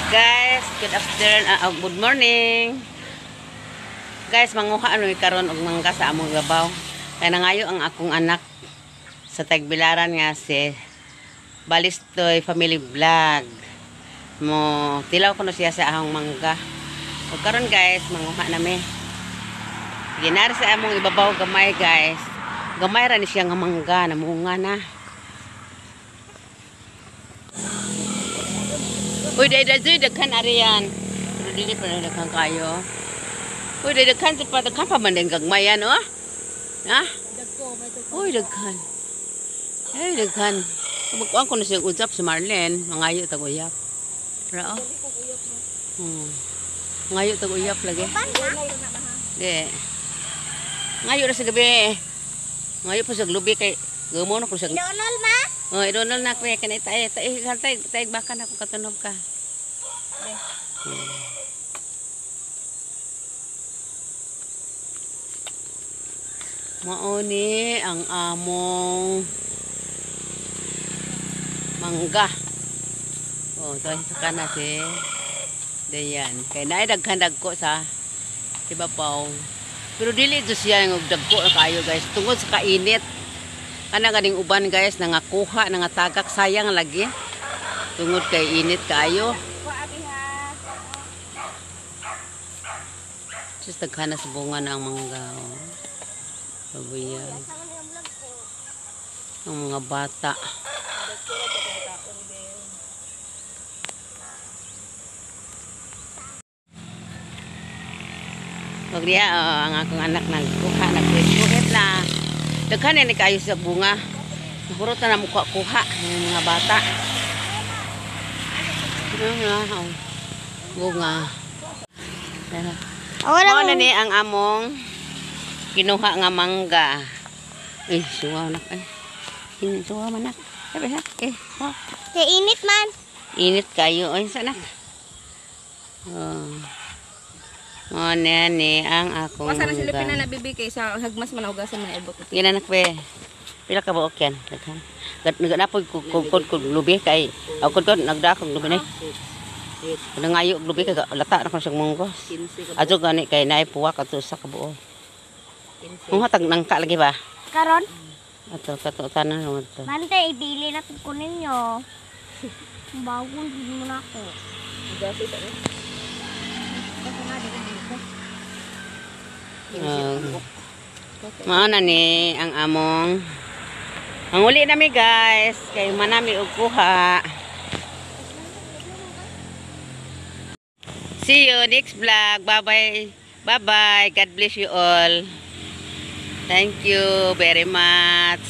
Guys, good afternoon, good morning. Guys, manguha ano karon og mangga sa among ibabaw. Kay nangayo ang akong anak sa tagbilaran nga si Balistoy Family Vlog. Mo tilaw ko no siya sa ahong mangga. Ug karon guys, manguha nami. Ginari sa among ibabaw gamay guys. Gamay ra ni siya nga mangga, namunga na. Uy, day day daghan ariyan. Pero dili pa na daghan kayo. Uy, day daghan pa daghan pa man din gagmayan oh. Ha? Uy, daghan. Ay, daghan. Magkuan ko na siya usap si Marlene, mangayo tag uyap. Ra oh. Ngayo tag uyap lagi. Di. Ngayo ra sa gabi. Ngayo pa sa glubi kay gamo na ko sa. Idonol ma? Oh, idonol na ko kanay tae tae tae tae baka na ko katunog ka. Mao ni ang among mangga. Oh, to sa kana si Dayan. Kay naay daghan dagko sa ibabaw. Pero dili to siya ng dagko kaayo guys tungod sa kainit. Kana ganing uban guys nangakuha nangatagak sayang lagi. Tungod kay init kaayo. Just daghan na sa bunga na ang mangga. Oh. Babuyan. Ang mga bata. Wag diya, oh, ang akong anak nagkuha, nagkuhit na. Daghan ni kayo sa bunga. Nahurot na mukha kuha ng mga bata. Ano, oh, bunga. Mao na ni ang among kinuha nga mangga. Eh, suwaw na. Eh, suwaw man nak. Sabi ha? Eh, oh. Kay init man. Init kayo. Ay, sa nak. Oh. Mao na ni ang akong Wasa na sila mangga. pinanabibigay kay sa hagmas man ugasan man ibot. Gina nak be. Pila ka buok yan? Daghan. Naganapoy kod lubi kay ako kod nagda akong lubi ni. Nangayo og lubi kay lata na ko sa munggos. Adto gani kay naay puwak adto sa kabuo. Kung hatag nangka lagi ba? Karon? Ato kato tanan mo to. Bante, ibili na ko ninyo. Bagong di mo na ako. Mao na ni ang among ang uli nami guys kay manami og kuha. See you next vlog. Bye bye. Bye bye. God bless you all. Thank you very much.